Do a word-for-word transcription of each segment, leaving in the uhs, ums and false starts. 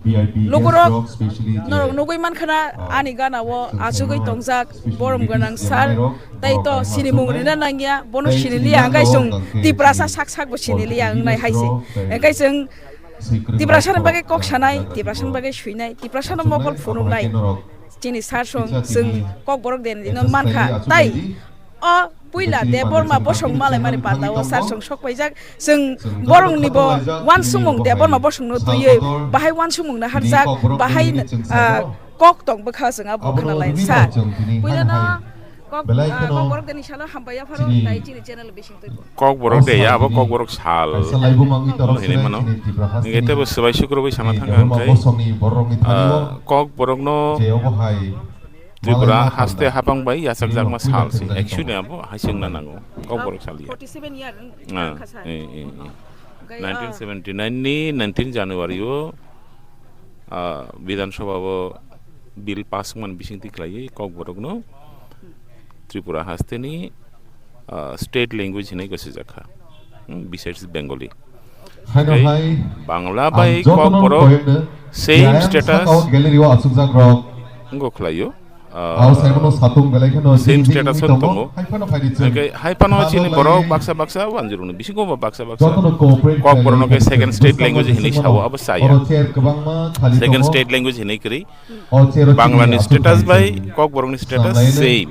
Lukurok norok nugwi mankha na ani gana o achugwi tongjak borom gwnang sir, tei to sinimung rina nangya, bono siniliya hwnkhe chwng Tiprasa sak sak bo siniliya wngnai hai se. Hwnkhe chwng Tiprasa ni bagwi kok sanai, Tiprasa ni bagwi swinai, Tiprasa no mokol phunuknai. Chini sir song chwng Kokborok deni dino mankha, tai o puila Debbarma bosong malai mani panda o sir song sok paijak, chwng borong ni bo wansukmung Debbarma bosong no twiwi bahai wansukmung no harjak, bahai, ah, kok tong bwkha chwng abo khna lai sir. Puila no kok, ah, Kokborok deni salo hambai yapharo tai chini channel bising twi. Kokborok de ya, abo Kokborok sal hinwi mano. Hingke tebo swbai sukrubwi sana thangkha hingke, ah, Kokborokno Tripura haste hapang bai yachakjakma sal se. Actually abo hai se wngna nango. Kokborok sal ya. Ah, eh, eh, eh. Nineteen seventy nine ni nineteen January o, ah, Bidhan Sabha o bill pass wngmani bisingtwi khlaiwi Kokborokno Tripura haste ni, ah, state language hinwi gosijakha, hmm, besides Bengali. Haino hai Bangla bai Kokborok same status gallery o achukjak rok wngkha khlaio. Ah, same status o tongo. Hingke hai phano chini borok baksa baksa wanjirokni bisingo bo baksa baksa Kokborokno khe second state language hinwi sao, abo chaya. Second state language hinwi kwrwi. Bangla ni status bai Kokborok ni status same.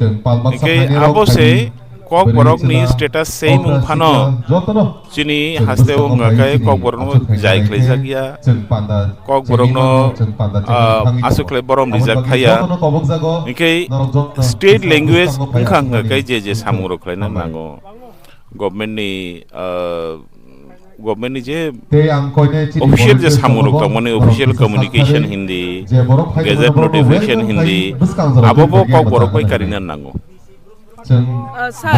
Hingke abo se Kokborok ni status same wng phano chini haste o wngkha khe Kokborok no jai khlaijak ya. Kokborok no, ah, aswk khlai borom rijak thaya. Hingke state language wngkha hingkha khe je je samung rok khlaina nango. Government ni, ah, government ni je official je samung rok tongmani, official communication hindi, gazette notification hindi, abo bo Kokborok bai karina nango. Ah, sir,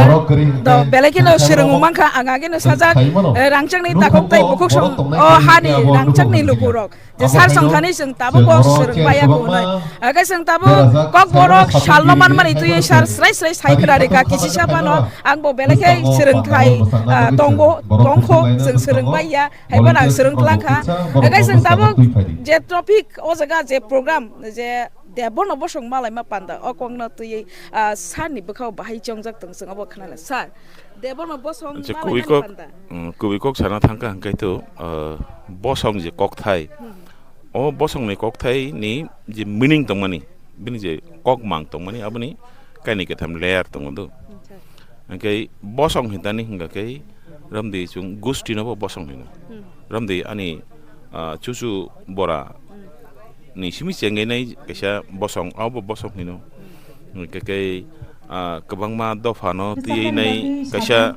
do belai kheno swrwngmung mankha, ang ageno sajak, eh, rangchakni takhuk tei bukhuk song, o hani rangchakni lukurok. Je sir song thani chwng tabuk bo swrwng baiya kunai. Ake chwng tabuk Kokborok salno manmani twi sir srai srai sai khwna rikha kisi sa phano ang bo belai khe swrwng khai, ah, tongo, tongkho chwng swrwng baiya, hai phano ang swrwng tlang kha. Ake chwng tabuk je topic o jaga je program je Debbarma bosong malaima panda o kokno twiwi, ah, sir ni bwkhao bahai chongjak tong chwng abo khwnala sir. Debbarma bosong malaima panda. Kubui kok sana thangkha hwnkhe to, ah, bosong je kokthai. Hmm. O bosong ni kokthai ni je meaning tongmani, bini je kok mang tongmani, aboni kaini ketham layer tongo do. Acha. Hwnkhe bosong hintani hwnkha khe ramdi chwng gusti no bo bosong hino. Hmm. Ramdi ani, ah, chuchu bora ni simi chengenai kaisa bosong, abo bosong hino. Hwnkhe khe, ah, kwbangma dophano twiwi nai kaisa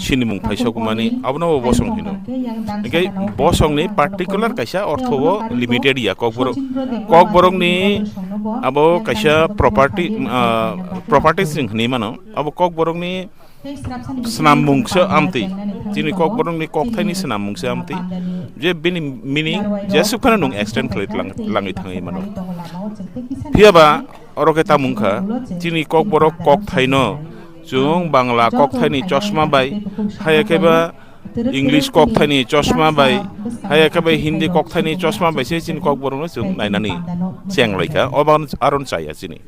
sinimung phaisokmani, abono bo bosong hino. Hwnkhe bosongni particular kaisa ortho bo limited ya, Kokborok, Kokborokni abo kaisa property, ah, properties hinwi mano, abo Kokborokni Swnam mungsa amtwi. Chini Kokborokni kokthaini swnam mungsa amtwi. Je bini meaning jesuk phano nwng extend khlai lang-, langwi thangwi mano. Phiyaba oro khe tamo wngkha, chini Kokborok kokthaino chwng Bangla kokthaini chosma bai, haya khe ba English kokthaini chosma bai, haya khe ba Hindi kokthaini chosma bai se chini Kokborokno chwng nainani chenglaikha. Obo aron chaya chini.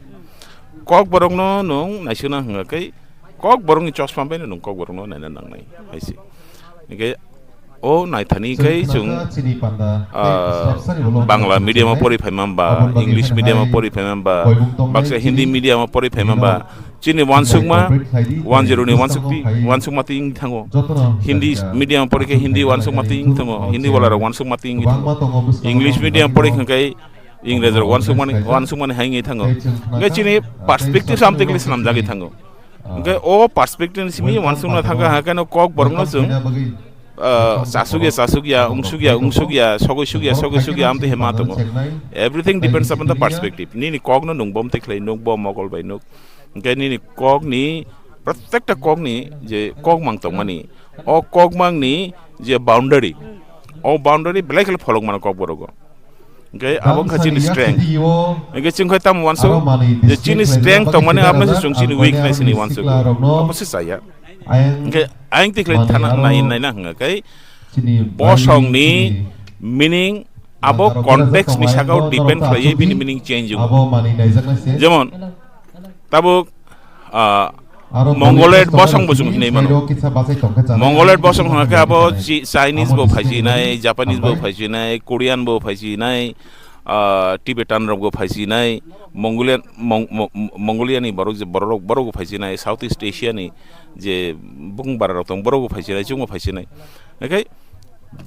Kokborokno nwng naisingna hwnkha khe Kokborokni chosma bai nwng Kokborokno naina nangnai hai se. Hwnkhe o naithani khe chwng, ah, Bangla medium o pori phaima ba, English medium o pori phaima ba, baksa Hindi medium o pori phaima ba, chini wansukma, one zero ni wansukti, wansukma twi wng thango. Hindi medium o pori khe Hindi wansukma twi wng thango. Hindi wala rok wansukma twi wng thango. English medium pori khe Ingres rok wansukmani, wansukmani hai wngwi thango. Hwnkhe chini perspective samtwi khe swnamjagwi thango. Hwnkhe o perspective ni simi wansukna thangkha, hakhe no Kokborokno chwng, ah, chasukya, chasukya, wngsukya, wngsukya, sogwi sukya, sogwi sukya, amtwi hai ma tongo. Everything depends upon the perspective. Nini kokno nwng bomtwi khlai nuk, bo mokol bai nuk. Hwnkhe nini kokni, protekta kokni je kokmang tongmani, o kokmangni je boundary, o boundary belai khe pholok mano Kokborogo. Hwnkhe abo wngkha chini strength. Hwnkhe chwng khai tamo uansuk je chini strength tongmani abono se chwng chini weakness hinwi uansuk. Abo se chaya. Hwnkhe ayang tikhlai thana nai, naina hwnkha khe bosongni meaning Abo context ni sakao depend khlaiwi bini meaning change wngo. Jemon, tabuk, ah, Mongoloid bosong bo chwng hinwi mano. Mongoloid bosong hwnkhe abo Chi-, Chinese bo phaijinai, Japanese bo phaijinai, Korean bo phaijinai, ah, Tibetan rok bo phaijinai, Mongolian, Mong-, Mo-, Mongoliani borok je borok, borok bo phaijinai, South East Asia ni je bung bara rok tong, borok bo phaijinai, chwng bo phaijinai. Hwnkhe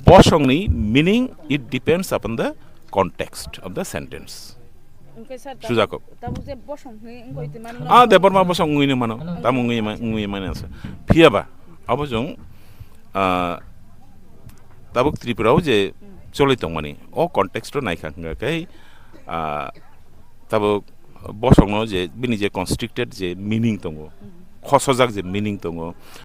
bosongni meaning, it depends upon the context of the sentence. Hwnkhe sir, tabuk, Sujako. Tabuk je bosong hwnwi wngwi tongmani. Ah, Debbarma bosong wngwi mano. Tamo wngwi ma-, wngwi mano sir. Phiyaba, abo chwng, ah, tabuk Tripura o je choli tongmani, o context o naikha hwnkha khe, ah, tabuk bosongno je bini je constricted je meaning tongo, khosojak je meaning tongo,